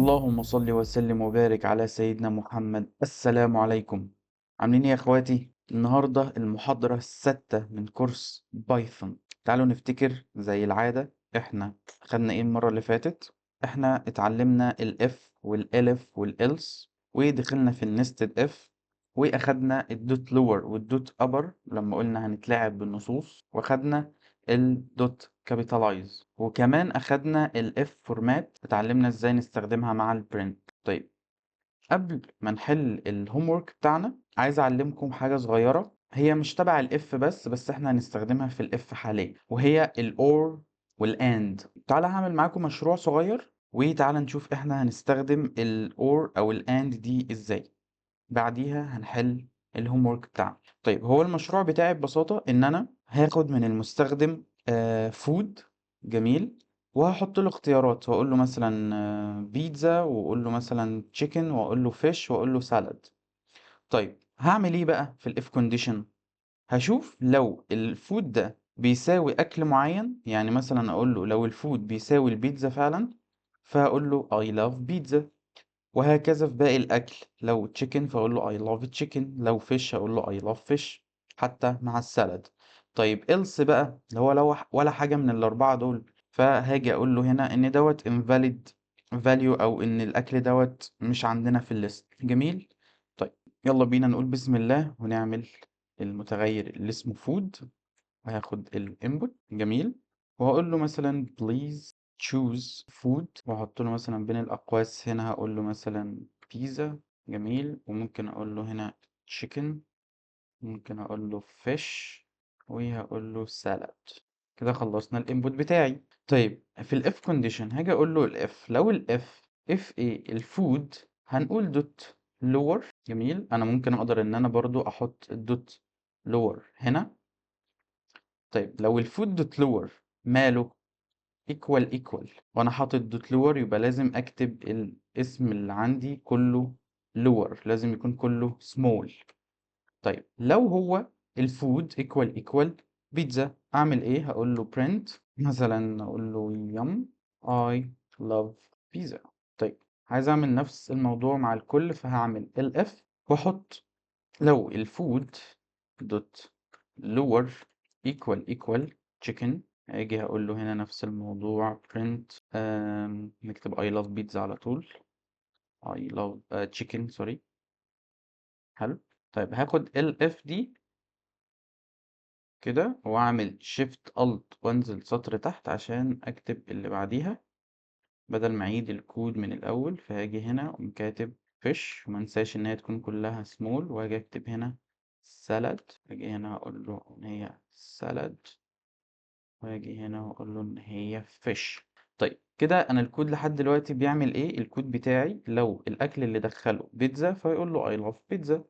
اللهم صل وسلم وبارك على سيدنا محمد. السلام عليكم. عاملين ايه يا اخواتي؟ النهارده المحاضرة السادسة من كورس Python. تعالوا نفتكر زي العادة احنا خدنا ايه المرة اللي فاتت. احنا اتعلمنا ال if وال elif وال else، ودخلنا في ال nested if، واخدنا ال dot lower وال dot upper لما قلنا هنتلاعب بالنصوص، واخدنا ال dot capitalize، وكمان اخدنا ال if format، اتعلمنا ازاي نستخدمها مع ال print. طيب قبل ما نحل ال homework بتاعنا عايز اعلمكم حاجة صغيرة، هي مش تبع ال if بس احنا هنستخدمها في ال if حاليا، وهي ال or وال and. تعالى هعمل معاكم مشروع صغير وتعالى نشوف احنا هنستخدم ال or او ال and دي ازاي، بعديها هنحل ال homework بتاعنا. طيب هو المشروع بتاعي ببساطة ان انا هاخد من المستخدم food، جميل، وهحط له اختيارات، واقول له مثلا بيتزا، واقول له مثلا chicken، واقول له fish، واقول له salad. طيب هعمل ايه بقى في ال if condition؟ هشوف لو ال food ده بيساوي اكل معين، يعني مثلا اقول له لو ال food بيساوي البيتزا فعلا فهقول له I love pizza، وهكذا في باقي الاكل. لو chicken فاقول له I love chicken، لو fish اقول له I love fish، حتى مع ال salad. طيب else بقى اللي هو لو ولا حاجة من الأربعة دول، فهاجي أقول له هنا إن دوت invalid value، أو إن الأكل دوت مش عندنا في ال list. جميل. طيب يلا بينا نقول بسم الله ونعمل المتغير اللي اسمه food، وهاخد ال input. جميل. وهقول له مثلا please choose food، وأحط له مثلا بين الأقواس هنا هقول له مثلا بيتزا. جميل. وممكن أقول له هنا chicken، ممكن أقول له fish، وهقول له salad. كده خلصنا ال input بتاعي. طيب في ال if condition هاجي اقول له ال if، لو ال if، if ايه ال food، هنقول dot lower. جميل. انا ممكن اقدر ان انا برضو احط ال dot lower هنا. طيب لو ال food dot lower ماله equal equal، وانا حاطط dot lower يبقى لازم اكتب الاسم اللي عندي كله lower، لازم يكون كله small. طيب لو هو ال food equal equal بيتزا اعمل ايه؟ هقول له print مثلا، اقول له yum I love pizza. طيب عايز اعمل نفس الموضوع مع الكل، فهعمل elif واحط لو ال food dot lower equal equal chicken، اجي هقول له هنا نفس الموضوع print، نكتب I love pizza على طول، I love chicken sorry. حلو. طيب هاخد elif دي كده واعمل shift alt وانزل سطر تحت عشان اكتب اللي بعديها بدل ما اعيد الكود من الاول. فهاجي هنا واقوم كاتب fish، وما انساش ان هي تكون كلها small، واجي اكتب هنا salad، اجي هنا اقول له ان هي salad، واجي هنا واقول له ان هي fish. طيب كده انا الكود لحد دلوقتي بيعمل ايه؟ الكود بتاعي لو الاكل اللي دخله بيتزا فيقول له I love pizza،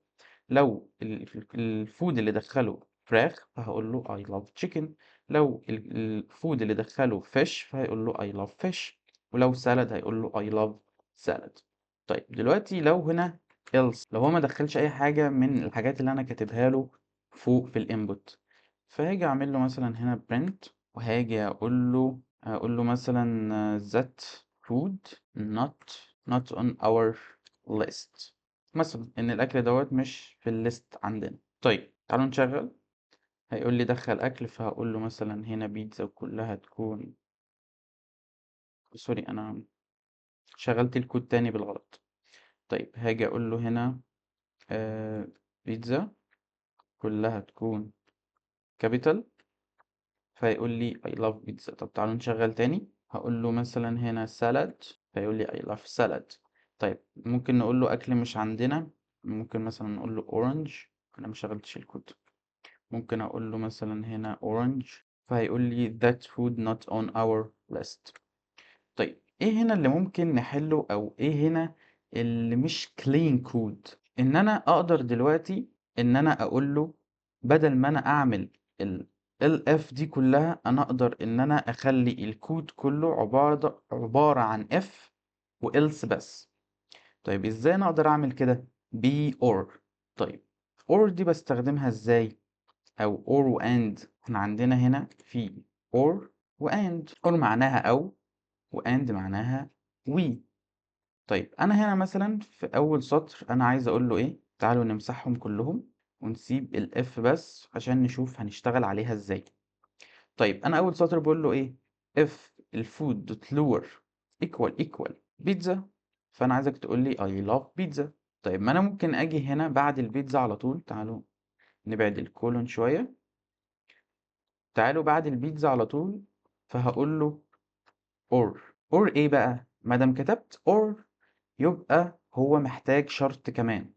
لو ال food اللي دخله فراخ فهقول له I love chicken، لو ال food اللي دخله fish فهيقول له I love fish، ولو salad هيقول له I love salad. طيب دلوقتي لو هنا else، لو هو ما دخلش اي حاجة من الحاجات اللي انا كاتبها له فوق في ال input، فهاجي اعمل له مثلا هنا print، وهاجي اقول له مثلا that food not on our list، مثلا ان الاكل دوت مش في ال list عندنا. طيب تعالوا نشغل. هيقول لي دخل اكل، فهقول له مثلا هنا بيتزا وكلها تكون sorry انا شغلت الكود تاني بالغلط. طيب هاجي اقول له هنا بيتزا كلها تكون capital، فيقول لي I love pizza. طب تعالوا نشغل تاني. هقول له مثلا هنا salad، فيقول لي I love salad. طيب ممكن نقول له أكل مش عندنا، ممكن مثلا نقول له orange، أنا ما شغلتش الكود. ممكن أقول له مثلا هنا orange، فهيقول لي that food not on our list. طيب إيه هنا اللي ممكن نحله، أو إيه هنا اللي مش clean code؟ إن أنا أقدر دلوقتي إن أنا أقول له بدل ما أنا أعمل ال elif دي كلها، أنا أقدر إن أنا أخلي الكود كله عبارة عن if و else بس. طيب إزاي أنا أقدر أعمل كده؟ ب or. طيب or دي بستخدمها إزاي؟ أو or و and. إحنا عندنا هنا في or و and. or معناها أو، و and معناها وي. طيب أنا هنا مثلًا في أول سطر أنا عايز أقول له إيه، تعالوا نمسحهم كلهم ونسيب الif بس عشان نشوف هنشتغل عليها إزاي. طيب أنا أول سطر باقول له إيه، if الfood dot lower equal equal pizza، فأنا عايزك تقول لي I love pizza. طيب ما أنا ممكن آجي هنا بعد البيتزا على طول، تعالوا نبعد الcolon شوية. تعالوا بعد البيتزا على طول، فهاقول له or. or إيه بقى؟ ما دام كتبت or يبقى هو محتاج شرط كمان.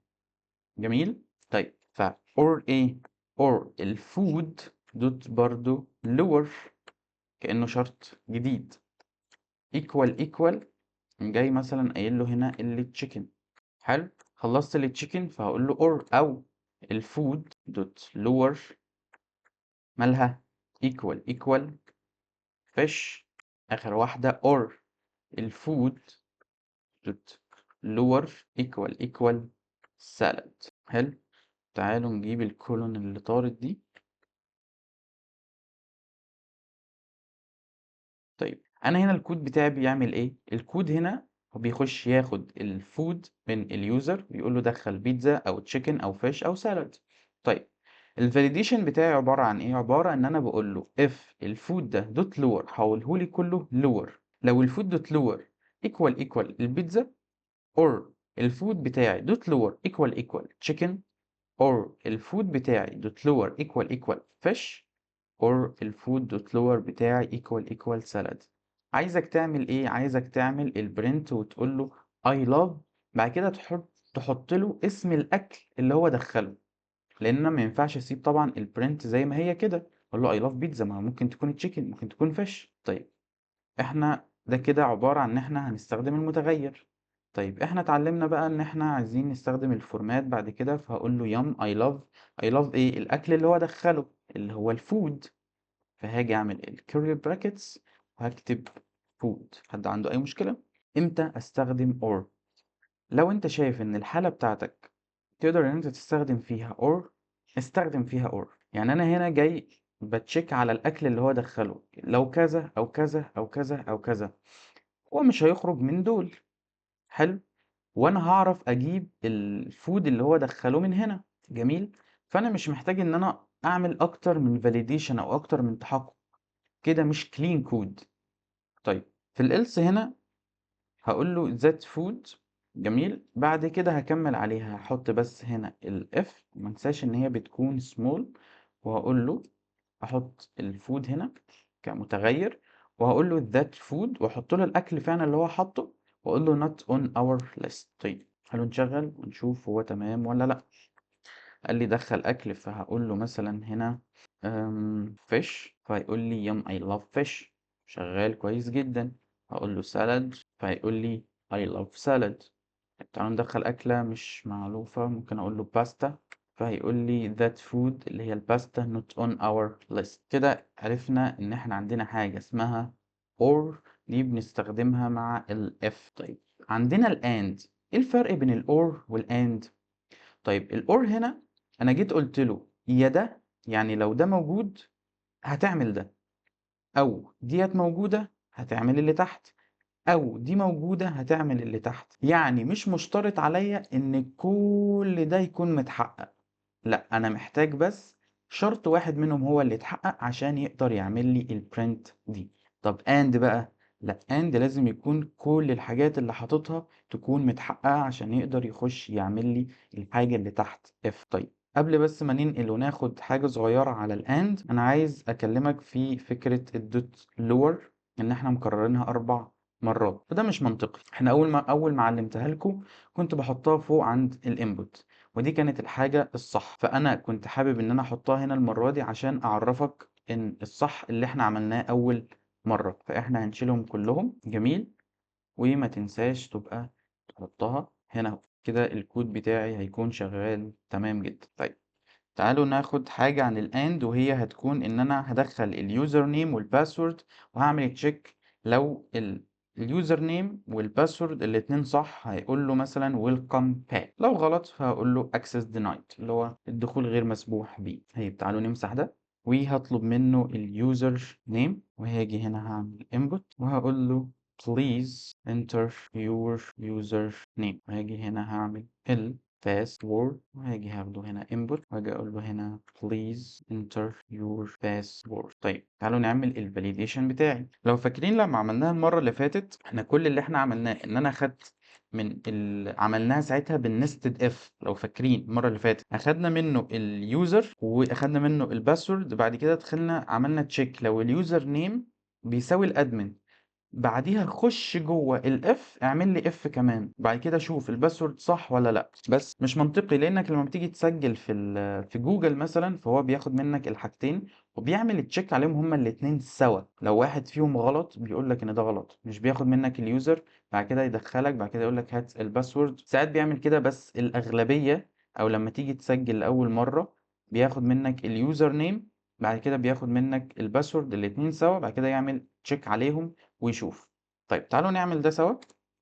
جميل؟ طيب ف or إيه؟ or الfood dot برضه lower كأنه شرط جديد equal equal، جاي مثلًا قايل له هنا الchicken. حلو؟ خلصت الchicken فهاقول له or أو الfood dot lower مالها equal equal fish، آخر واحدة or الfood dot lower equal equal salad. حلو؟ تعالوا نجيب الcolon اللي طارت دي. طيب أنا هنا الكود بتاعي بيعمل إيه؟ الكود هنا هو بيخش ياخد الfood من الuser بيقول له دخل بيتزا أو chicken أو fish أو salad. طيب الvalidation بتاعي عبارة عن إيه؟ عبارة إن أنا باقول له if الfood ده dot lower حوله لي كله lower، لو الfood dot lower equal equal البيتزا or الfood بتاعي dot lower equal equal chicken or الfood بتاعي dot lower equal equal fish or الfood dot lower بتاعي equal equal salad. عايزك تعمل إيه؟ عايزك تعمل الprint وتقول له I love، بعد كده تحط له اسم الأكل اللي هو دخله، لأن أنا ما ينفعش أسيب طبعًا الprint زي ما هي كده، أقول له I love pizza، ما هو ممكن تكون chicken، ممكن تكون fish. طيب إحنا ده كده عبارة عن إن إحنا هنستخدم المتغير. طيب إحنا اتعلمنا بقى إن إحنا عايزين نستخدم الformat بعد كده، فهاقول له yum I love، I love إيه؟ الأكل اللي هو دخله اللي هو الfood، فهاجي أعمل الcurly brackets وهاكتب food. حد عنده أي مشكلة؟ إمتى أستخدم or؟ لو أنت شايف إن الحالة بتاعتك تقدر إن أنت تستخدم فيها or، استخدم فيها or. يعني أنا هنا جاي بcheck على الأكل اللي هو دخله، لو كذا أو كذا أو كذا أو كذا، هو مش هيخرج من دول. حلو؟ وأنا هاعرف أجيب الfood اللي هو دخله من هنا. جميل؟ فأنا مش محتاج إن أنا أعمل أكتر من validation أو أكتر من تحقق، كده مش clean code. طيب في الelse هنا هاقول له that food. جميل؟ بعد كده هاكمل عليها، هاحط بس هنا الf، وما انساش إن هي بتكون small، وهاقول له أحط الfood هنا كمتغير، وهاقول له that food وأحط له الأكل فعلًا اللي هو حاطه، وأقول له not on our list. طيب خلونا نشغل ونشوف هو تمام والّا لأ. قال لي دخل أكل، فهاقول له مثلًا هنا fish، فهيقول لي yum I love fish، شغال كويس جدًا. هاقول له salad، فهيقول لي I love salad. تعالوا ندخل أكلة مش معروفة، ممكن أقول له pasta، فهيقول لي that food اللي هي الباستا not on our list. كده عرفنا إن إحنا عندنا حاجة اسمها or، دي بنستخدمها مع ال if. طيب عندنا ال and، إيه الفرق بين ال or وال and؟ طيب ال or هنا أنا جيت قلت له يا ده، يعني لو ده موجود هتعمل ده، أو ديت موجودة هتعمل اللي تحت، أو دي موجودة هتعمل اللي تحت. يعني مش مشترط عليا إن كل ده يكون متحقق، لأ أنا محتاج بس شرط واحد منهم هو اللي يتحقق عشان يقدر يعمل لي الprint دي. طب and بقى، لأ and لازم يكون كل الحاجات اللي حاططها تكون متحققة عشان يقدر يخش يعمل لي الحاجة اللي تحت if. طيب قبل بس ما ننقل وناخد حاجة صغيرة على الand، أنا عايز أكلمك في فكرة الdot lower إن إحنا مكررينها 4 مرات، فده مش منطقي. إحنا أول ما علمتها لكم كنت بحطها فوق عند الinput، ودي كانت الحاجة الصح، فأنا كنت حابب إن أنا أحطها هنا المرة دي عشان أعرفك إن الصح اللي إحنا عملناه أول مرة. فإحنا هنشيلهم كلهم. جميل؟ وما تنساش تبقى تحطها هنا أهو. كده الكود بتاعي هيكون شغال تمام جدا. طيب تعالوا ناخد حاجة عن ال and، وهي هتكون إن أنا هدخل ال username وال password وهعمل check لو ال username وال password الاتنين صح هيقول له مثلا welcome back، لو غلط فهقول له access denied اللي هو الدخول غير مسموح بيه. طيب تعالوا نمسح ده، وهطلب منه ال username، وهاجي هنا هعمل input وهقول له please enter your user name، وهاجي هنا هاعمل ال password، وهاجي هاخده هنا input، وهاجي أقول له هنا please enter your password. طيب تعالوا نعمل ال validation بتاعي. لو فاكرين لما عملناها المرة اللي فاتت، احنا كل اللي احنا عملناه ان انا خدت من عملناها ساعتها بال nested if. لو فاكرين المرة اللي فاتت اخدنا منه ال user واخدنا منه ال password، بعد كده دخلنا عملنا check لو ال user name بيساوي ال admin، بعديها خش جوه ال if اعمل لي if كمان، بعد كده شوف ال password صح ولا لا. بس مش منطقي، لانك لما بتيجي تسجل في جوجل مثلا فهو بياخد منك الحاجتين وبيعمل check عليهم هما الاتنين سوا، لو واحد فيهم غلط بيقول لك ان ده غلط، مش بياخد منك ال user بعد كده يدخلك بعد كده يقول لك هات ال password. ساعات بيعمل كده بس الاغلبيه، او لما تيجي تسجل لاول مره بياخد منك ال user name بعد كده بياخد منك ال password الاتنين سوا، بعد كده يعمل check عليهم ويشوف. طيب تعالوا نعمل ده سوا.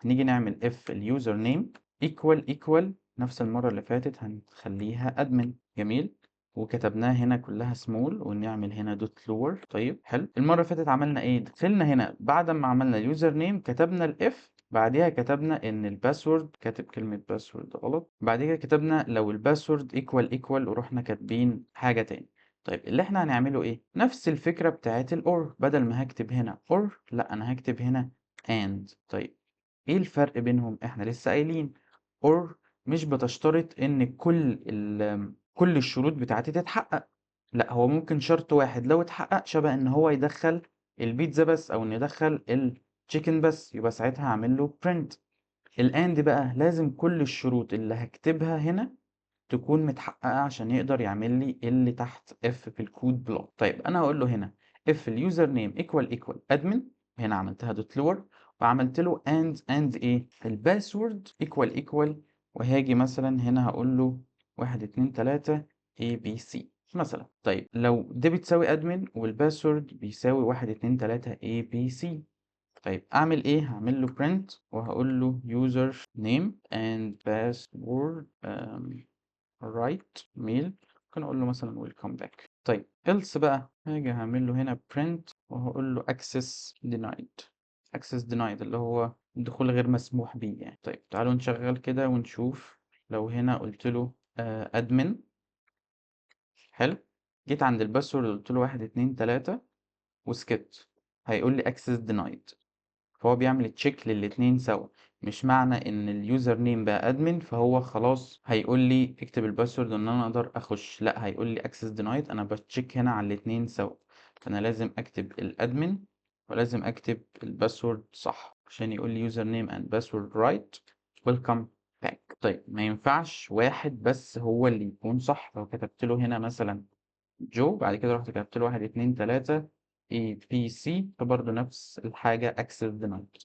هنيجي نعمل if ال user name equal equal نفس المرة اللي فاتت هنخليها admin، جميل، وكتبناها هنا كلها small، ونعمل هنا dot lower. طيب حلو. المرة اللي فاتت عملنا ايه؟ دخلنا هنا بعد ما عملنا ال user name كتبنا ال if، بعديها كتبنا ان ال password، كاتب كلمة password غلط، بعد كده كتبنا لو ال password equal equal ورحنا كاتبين حاجة تاني. طيب اللي احنا هنعمله ايه؟ نفس الفكرة بتاعت ال or، بدل ما هكتب هنا or لا انا هكتب هنا and. طيب ايه الفرق بينهم؟ احنا لسه قايلين or مش بتشترط ان كل الشروط بتاعتي تتحقق، لا هو ممكن شرط واحد لو اتحقق، شبه ان هو يدخل البيتزا بس او ان يدخل ال chicken بس، يبقى ساعتها هعمل له print. ال and بقى لازم كل الشروط اللي هكتبها هنا تكون متحققة عشان يقدر يعمل لي اللي تحت if في ال code block. طيب انا هقول له هنا if ال user name equal equal admin، هنا عملتها dot lower، وعملت له and and ايه؟ ال password equal equal، وهاجي مثلا هنا هقول له 1 2 3 A B C مثلا. طيب لو دي بتساوي admin وال password بيساوي 1 2 3 A B C، طيب اعمل ايه؟ هعمل له print وهقول له user name and password right mail، ممكن اقول له مثلا welcome back. طيب else بقى هاجي هعمل له هنا print وهقول له access denied، access denied اللي هو الدخول غير مسموح بيه يعني. طيب تعالوا نشغل كده ونشوف. لو هنا قلت له admin، حلو، جيت عند ال password قلت له 1 2 3 وسكت، هيقول لي access denied. فهو بيعمل check للاتنين سوا، مش معنى ان ال user name بقى admin فهو خلاص هيقول لي اكتب ال password ان انا اقدر اخش، لا هيقول لي access denied. انا ب check هنا على الاتنين سوا، فانا لازم اكتب ال admin ولازم اكتب ال password صح عشان يقول لي user name and password right welcome back. طيب ما ينفعش واحد بس هو اللي يكون صح، لو كتبت له هنا مثلا جو بعد كده رحت كتبت له 1 2 3 A B C فبرضه نفس الحاجة access denied.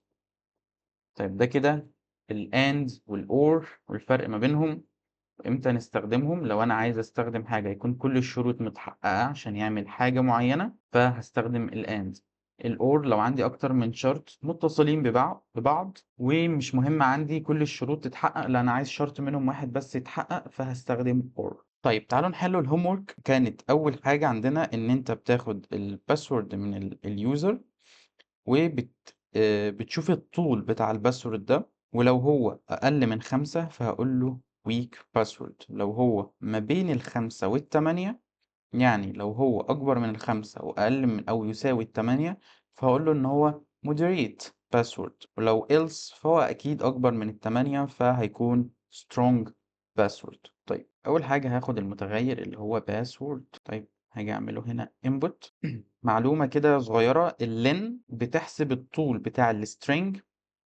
طيب ده كده ال and وال or والفرق ما بينهم، امتى نستخدمهم. لو انا عايز استخدم حاجة يكون كل الشروط متحققة عشان يعمل حاجة معينة فهستخدم ال and. ال or لو عندي اكتر من شرط متصلين ببعض ومش مهم عندي كل الشروط تتحقق، لا انا عايز شرط منهم واحد بس يتحقق فهستخدم or. طيب تعالوا نحل ال homework. كانت اول حاجة عندنا ان انت بتاخد ال password من ال user وبت بتشوف الطول بتاع ال password ده، ولو هو اقل من 5 فهقول له weak password، لو هو ما بين 5 وال8، يعني لو هو اكبر من 5 واقل من او يساوي 8 فهقول له ان هو moderate password، ولو else فهو اكيد اكبر من 8 فهيكون strong password. طيب اول حاجة هاخد المتغير اللي هو password، طيب هاجي اعمله هنا input. معلومة كده صغيرة، ال len بتحسب الطول بتاع ال string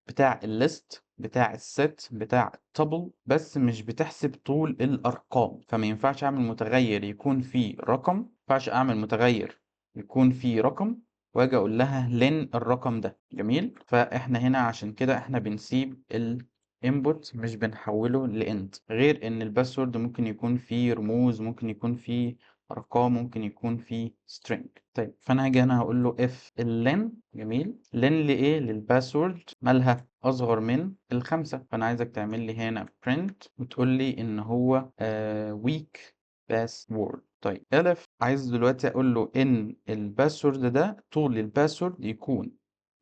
بتاع ال list بتاع ال set بتاع ال tuple، بس مش بتحسب طول الارقام، فما ينفعش اعمل متغير يكون فيه رقم، ما ينفعش اعمل متغير يكون فيه رقم واجي اقول لها len الرقم ده. جميل، فاحنا هنا عشان كده احنا بنسيب ال input مش بنحوله ل int، غير ان ال password ممكن يكون فيه رموز، ممكن يكون فيه ارقام، ممكن يكون فيه string. طيب فانا هاجي هنا هقول له if len، جميل، len لايه؟ لل password مالها اصغر من 5، فانا عايزك تعمل لي هنا print وتقول لي ان هو weak password. طيب elif عايز دلوقتي اقول له ان ال password ده طول ال password يكون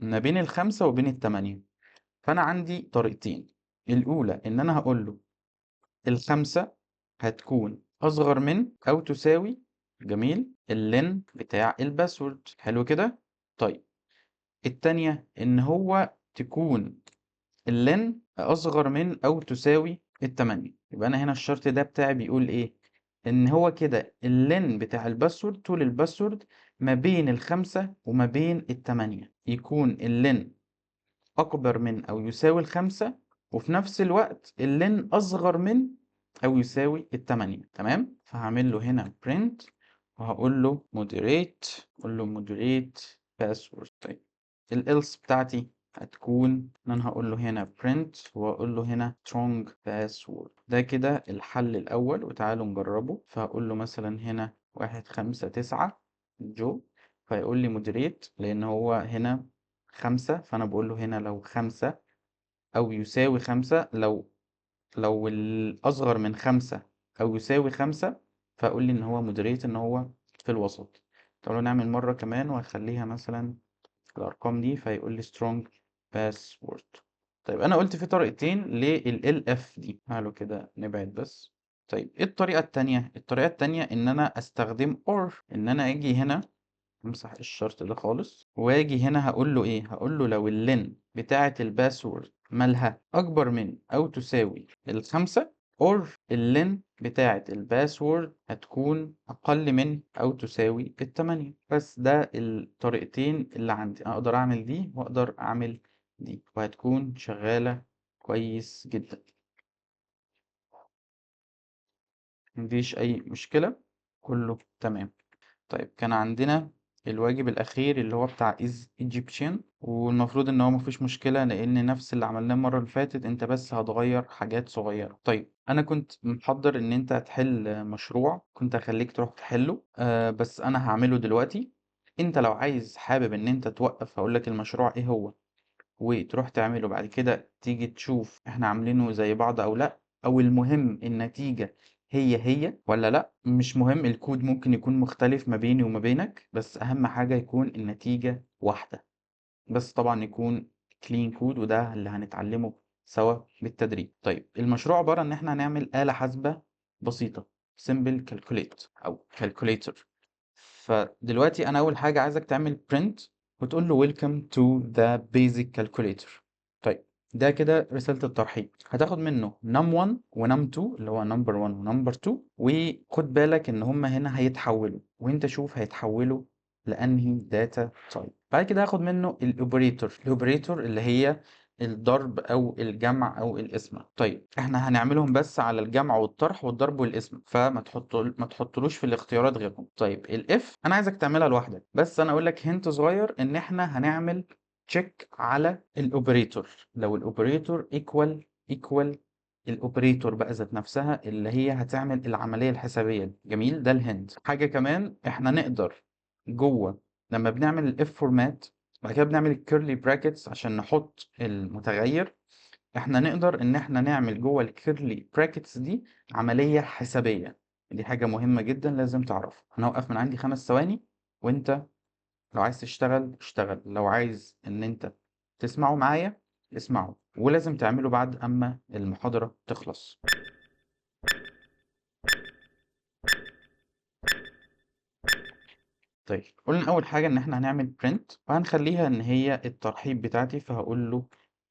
ما بين ال5 وبين ال8. فأنا عندي طريقتين، الأولى إن أنا هقول له ال5 هتكون أصغر من أو تساوي، جميل، ال len بتاع ال password، حلو كده. طيب التانية إن هو تكون ال len أصغر من أو تساوي ال8. يبقى أنا هنا الشرط ده بتاعي بيقول إيه؟ إن هو كده ال len بتاع ال password، طول ال password ما بين ال5 وما بين ال8، يكون ال len أكبر من أو يساوي ال5، وفي نفس الوقت ال len أصغر من أو يساوي ال8. تمام؟ فهعمل له هنا print وهقول له moderate، أقول له moderate password. طيب ال else بتاعتي هتكون إن أنا هقول له هنا print وأقول له هنا strong password. ده كده الحل الأول، وتعالوا نجربه. فهقول له مثلا هنا 1 5 9 جو، فيقول لي moderate لأن هو هنا 5، فأنا بقول له هنا لو 5 أو يساوي 5، لو الأصغر من 5 أو يساوي 5، فأقول لي إن هو moderate، إن هو في الوسط. تعالوا نعمل مرة كمان وهخليها مثلا الأرقام دي، فيقول لي strong password. طيب أنا قلت في طريقتين لل elif دي، تعالوا كده نبعد بس. طيب إيه الطريقة التانية؟ الطريقة التانية إن أنا أستخدم or، إن أنا أجي هنا أمسح الشرط ده خالص، وأجي هنا هقول له إيه؟ هقول له لو ال len بتاعة ال password مالها أكبر من أو تساوي ال5، or ال len بتاعة ال password هتكون أقل من أو تساوي ال8. بس ده الطريقتين اللي عندي، أنا أقدر أعمل دي وأقدر أعمل دي، وهتكون شغالة كويس جدا، مفيش أي مشكلة، كله تمام. طيب كان عندنا الواجب الأخير اللي هو بتاع is Egyptian، والمفروض إن هو مفيش مشكلة لأن نفس اللي عملناه المرة اللي فاتت، أنت بس هتغير حاجات صغيرة. طيب أنا كنت محضر إن أنت هتحل مشروع، كنت هخليك تروح تحله، بس أنا هعمله دلوقتي. أنت لو عايز حابب إن أنت توقف هقولك المشروع إيه هو وتروح تعمله، بعد كده تيجي تشوف إحنا عاملينه زي بعض أو لأ، أو المهم النتيجة هي هي ولا لأ، مش مهم، الكود ممكن يكون مختلف ما بيني وما بينك، بس أهم حاجة يكون النتيجة واحدة، بس طبعا يكون clean code، وده اللي هنتعلمه سوا بالتدريج. طيب المشروع عبارة إن إحنا هنعمل آلة حاسبة بسيطة، simple calculate أو calculator. فدلوقتي أنا أول حاجة عايزك تعمل print وتقول له welcome to the basic calculator. طيب ده كده رسالة الترحيب، هتاخد منه num1 و num2 اللي هو number 1 و number 2، وخد بالك ان هما هنا هيتحولوا، وانت شوف هيتحولوا لانهي data type. بعد كده هاخد منه ال operator، ال operator اللي هي الضرب او الجمع او القسمة. طيب احنا هنعملهم بس على الجمع والطرح والضرب والقسمة، فما ما تحطلوش في الاختيارات غيرهم. طيب ال if انا عايزك تعملها لوحدك، بس انا اقول لك hint صغير ان احنا هنعمل check على ال operator، لو ال operator equal equal ال operator بقى ذات نفسها اللي هي هتعمل العملية الحسابية. جميل، ده ال hint. حاجة كمان احنا نقدر جوه لما بنعمل ال if format بعد كده بنعمل ال curly brackets عشان نحط المتغير، احنا نقدر ان احنا نعمل جوه ال curly brackets دي عملية حسابية. دي حاجة مهمة جدا لازم تعرفها. انا هوقف من عندي 5 ثواني، وانت لو عايز تشتغل اشتغل، لو عايز ان انت تسمعه معايا اسمعه، ولازم تعمله بعد اما المحاضرة تخلص. طيب قلنا اول حاجة ان احنا هنعمل print، وهنخليها ان هي الترحيب بتاعتي، فهقول له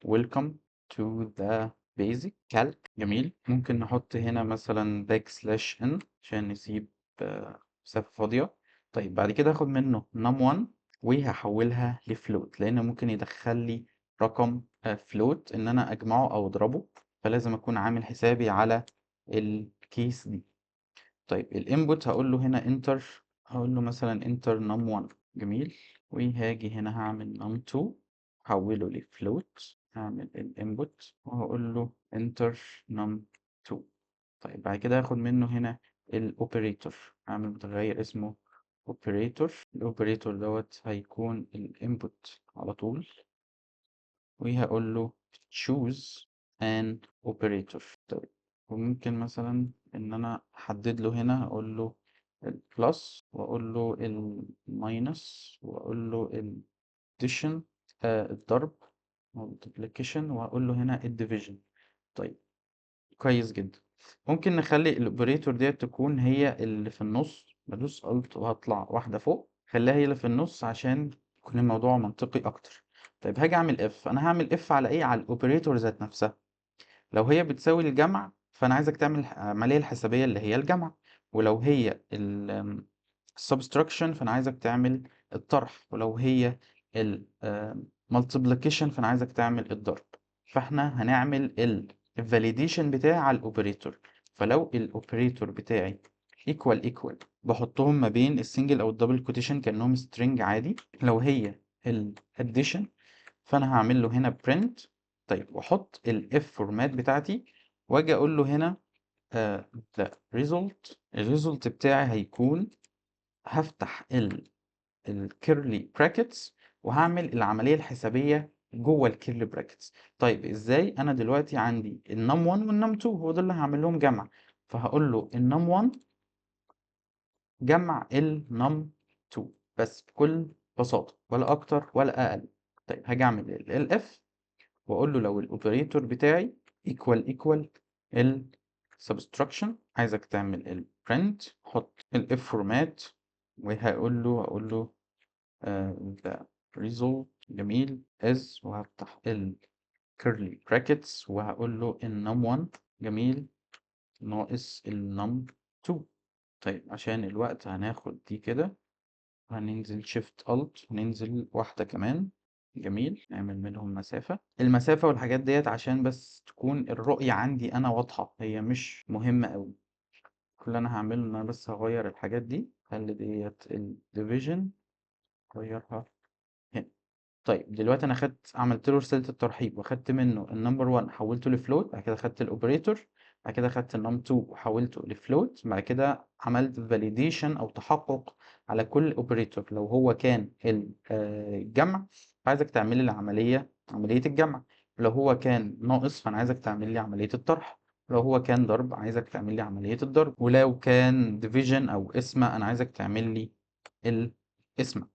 welcome to the basic calc. جميل، ممكن نحط هنا مثلا backslash n عشان نسيب مسافة فاضية. طيب بعد كده هاخد منه num1 وهحولها ل float، لان ممكن يدخل لي رقم float ان انا اجمعه او اضربه، فلازم اكون عامل حسابي على ال case دي. طيب ال input هقول له هنا enter، هقول له مثلا enter num1. جميل، وهاجي هنا هعمل num2 هحوله ل float، هعمل ال input وهقول له enter num2. طيب بعد كده هاخد منه هنا ال operator، هعمل متغير اسمه operator، ال operator دوت هيكون ال input على طول، وهقول له choose an operator. طيب وممكن مثلا ان انا احدد له هنا، اقول له ال plus واقول له ال minus واقول له ال addition الضرب multiplication، وهقول له هنا ال division. طيب كويس جدا. ممكن نخلي ال operator ديت تكون هي اللي في النص، بدوس Alt وهطلع واحدة فوق، خليها هي اللي في النص عشان يكون الموضوع منطقي اكتر. طيب هاجي اعمل if، انا هعمل if على ايه؟ على ال operator ذات نفسها. لو هي بتساوي الجمع فانا عايزك تعمل العملية الحسابية اللي هي الجمع، ولو هي ال subtraction فانا عايزك تعمل الطرح، ولو هي ال multiplication فانا عايزك تعمل الضرب. فاحنا هنعمل ال validation بتاعي على ال operator. فلو ال operator بتاعي equal equal، بحطهم ما بين ال single او ال double quotation كانهم string عادي. لو هي ال addition فانا هعمل له هنا print. طيب واحط ال if format بتاعتي، واجي اقول له هنا the result. ال result بتاعي هيكون هفتح ال curly brackets وهعمل العملية الحسابية جوه ال curly brackets. طيب ازاي؟ انا دلوقتي عندي ال num 1 وال num 2، هو ده اللي هعمل لهم جمع، فهقول له ال num 1 جمع ال num 2 بس، بكل بساطة ولا اكتر ولا اقل. طيب هاجي اعمل ال elif واقول له لو ال operator بتاعي equal equal ال subtraction، عايزك تعمل ال print، حط ال if format، وهقول له اقول له the result جميل is، وهفتح ال curly brackets وهقول له ال num1 جميل ناقص ال num2. طيب عشان الوقت هناخد دي كده، هننزل shift alt وننزل واحدة كمان جميل، نعمل منهم مسافة. المسافة والحاجات ديت عشان بس تكون الرؤية عندي أنا واضحة، هي مش مهمة أوي. كل اللي أنا هعمله إن أنا بس هغير الحاجات دي، خلي ديت ال division غيرها هنا. طيب دلوقتي أنا عملت له رسالة الترحيب، وخدت منه ال number 1 حولته ل float، بعد كده خدت ال operator، بعد كده خدت ال num 2 وحولته ل float، بعد كده عملت validation أو تحقق على كل operator. لو هو كان الجمع عايزك تعمل لي العملية، عملية الجمع، لو هو كان ناقص فأنا عايزك تعمل لي عملية الطرح، لو هو كان ضرب عايزك تعمل لي عملية الضرب، ولو كان division أو قسمة أنا عايزك تعمل لي القسمة.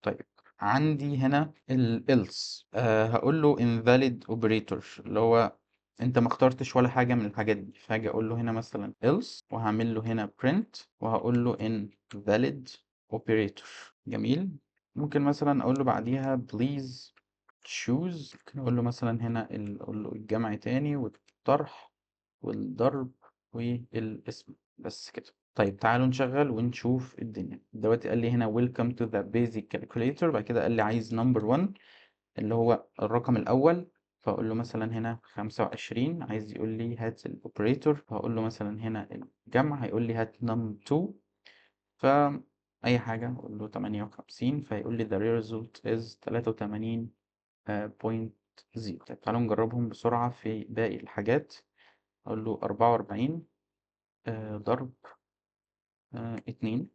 طيب عندي هنا ال else، هقول له invalid operator اللي هو انت ما اخترتش ولا حاجة من الحاجات دي، فهاجي اقول له هنا مثلا else وهعمل له هنا print وهقول له invalid operator جميل. ممكن مثلا اقول له بعديها please choose، ممكن اقول له مثلا هنا اقول له الجمع تاني والطرح والضرب والقسمة بس كده. طيب تعالوا نشغل ونشوف الدنيا. دلوقتي قال لي هنا welcome to the basic calculator، بعد كده قال لي عايز number 1 اللي هو الرقم الأول، فأقول له مثلا هنا 25، عايز يقول لي هات ال operator، فهقول له مثلا هنا الجمع، هيقول لي هات num 2، فأي حاجة أقول له 58، فيقول لي the result is 83.0. طيب تعالوا نجربهم بسرعة في باقي الحاجات. أقول له 44 ضرب 2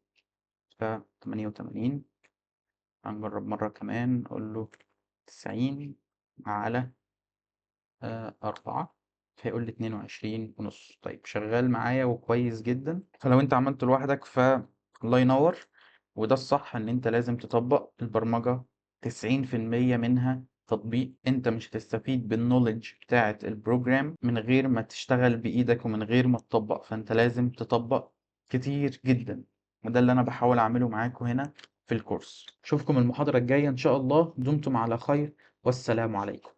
ف88. هنجرب مرة كمان، أقول له 90 على 4، فيقول لي 22.5. طيب شغال معايا وكويس جدا. فلو انت عملته لوحدك فالله ينور، وده الصح، ان انت لازم تطبق البرمجة 90% منها تطبيق. انت مش هتستفيد بال knowledge بتاعة ال program من غير ما تشتغل بايدك ومن غير ما تطبق، فانت لازم تطبق كتير جدا، وده اللي انا بحاول اعمله معاكم هنا في الكورس. اشوفكم المحاضرة الجاية ان شاء الله، دمتم على خير والسلام عليكم.